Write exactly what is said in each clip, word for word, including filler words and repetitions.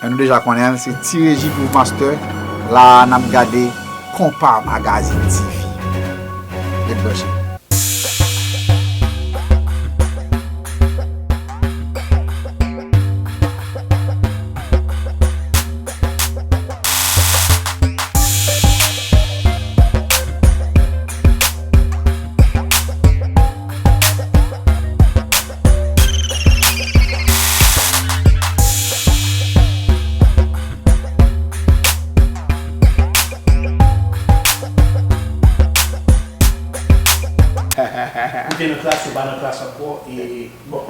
Men nou deja konnen l, se Ti Reji pou Master. La a, n ap gade Konpa Magazine T V. Ret branche. Ou te nan klas, ou pa nan klas ankò, e bon.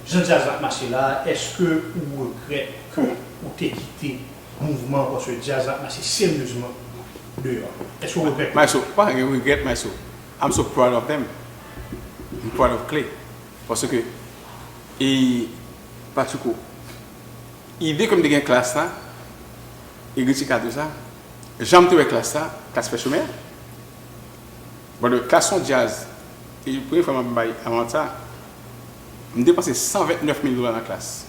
Jan djaz la ap mache la, èske ou regrèt ke ou te kite mouvman, paske djaz la ap mache seryezman deyò? Èske ou regrèt? Maestro, pa gen regrèt, Maestro. I'm so proud of them. I'm proud of Clay. Paske, e, Pachuco, ide ke m te gen klas la, e Richie ka di sa, jan m te wè klas la, klas fè chemen an. Brother, klas se yon djaz. E premye fwa m ap bay amount sa, m depanse san vennèf mil dola nan klas.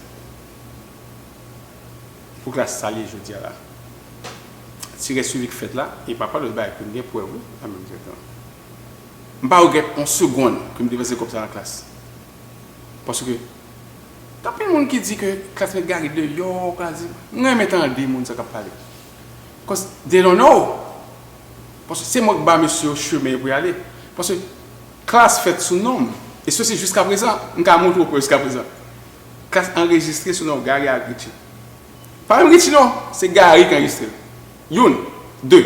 Pou klas sa li ye jodi a la. Ti rès swivi k fèt la, e pa pale lòt bagay ke m gen prèv, wi, la menm direktèman. M pa regrèt yon segonn ke m depanse kòb sa nan klas. Paske, gen anpil moun ki di ke klas met Gary deyò, ka di, m renmen tande moun sa k ap pale. Cause they don't know. Paske se mwen k ba mesye yo chemen yo pou y ale. Paske klas fèt sou non m. E se si jiskaprezan, m ka montre w prèv jiskaprezan. Klas anrejistre sou non Gary ak Richie. Pa menm Richie non, se Gary ki anrejistre l. Youn, de.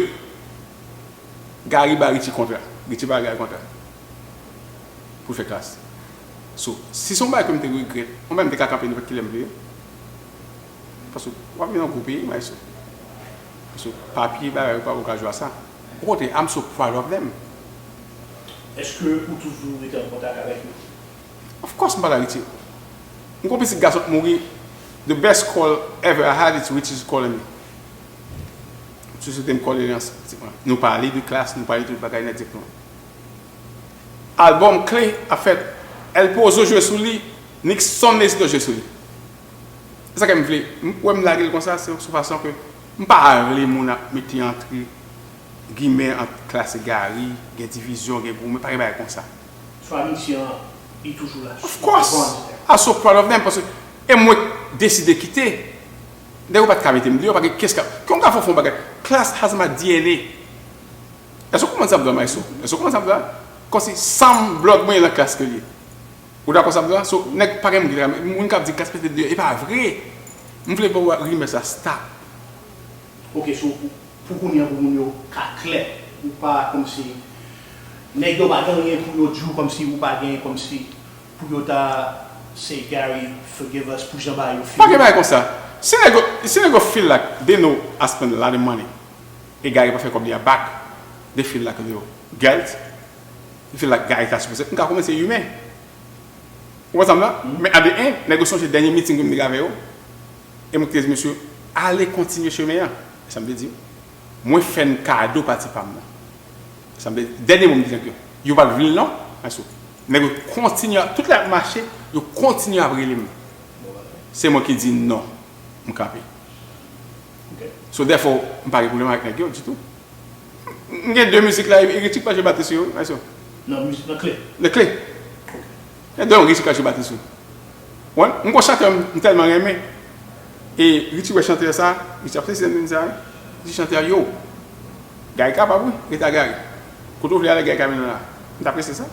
Gary ba Richie kontra. Richie ba Gary kontra. Pou l fè klas. So, si se yon bagay ke m te regrèt, mwen menm m te ka kanpe nenpòt kilè m vle. Paske w ap viv nan gwo peyi, Maestro. Paske papye bagay yo pa pou ka jwe a sa. Okontrè, I'm so proud of them. Èske ou toujou rete an kontak avèk yo? Of course, m pale a Richie. M gen yon pitit gason k mouri. The best call ever I had, it's Richie calling me. Sou sou te m kole li ansanm. Nou pale de klas, nou pale tout bagay nèt direktèman. Albòm Clay ap fèt, El Pozo jwe sou li, Nixon Nestor jwe sou li. Se sa ke m vle. M, wè m lage l konsa, se sou fason ke m pa vle moun ap mete antre gimè ant klas e Gary, gen divizyon, gen goumen, pa gen bagay konsa. So amitye an, li toujou la. Of course! I'm so proud of them, paske e mwen k deside kite. Nèg yo pa t ka mete m deyò, pa gen kès ka. Kè w ka fè w fè yon bagay. Class has my D N A. Èske w konprann sa m di w la, Maestro? Èske w konprann sa m di w la? Kòmsi sanm blòd mwen nan klas ke l ye. Ou dakò sa m di w la? So, nèg pa gen moun ki ta ka, moun k ap di klas mete deyò, e pa vre. M vle pou rimè sa stop. Ok, so pou, pou kounye a, pou moun yo ka klè, ou pa kòmsi, nèg yo pa gen anyen pou yo di w, kòmsi ou pa gen, kòmsi pou yo ta say, Gary, forgive us, pou jan bagay yo fini. Pa gen bagay konsa. Si nèg yo, si nèg yo feel like they know I spend a lot of money, e Gary pa fè kòb li a back, they feel like they guilt, they feel like Gary ta sipoze, m ka kòmanse imen. Ou konprann sa m di w la? Men at the end, nèg yo sonje dènye meeting ke m te gen avè yo, e mwen ki te di mesye, ale kontinye chemen an. E sa m te di yo. Mwen fè n kado pati pa m nan. Sa vle di, dènye mo m di nèg yo, yo pa t vle l non, Maestro. Nèg yo kontinye, tout lè ap mache, yo kontinye ap rele m. Se mwen ki di non, m kanpe. Ok. So, therefore, m pa gen pwoblèm avèk nèg yo ditou. M gen de mizik la, Richie pa jwe batri sou yo, Maestro. Nan mizik, nan Clay. Nan Clay. Ok. Gen de Richie pa jwe batri sou yo. Wen, m gon chantè m tèlman renmen. E Richie wè chantè sa, Richie ap sezi nan sa. Ti chantè yo. Gary kapab wi, rete a Gary. Kote w vle ale Gary ka mennen w la. M t apresye sa.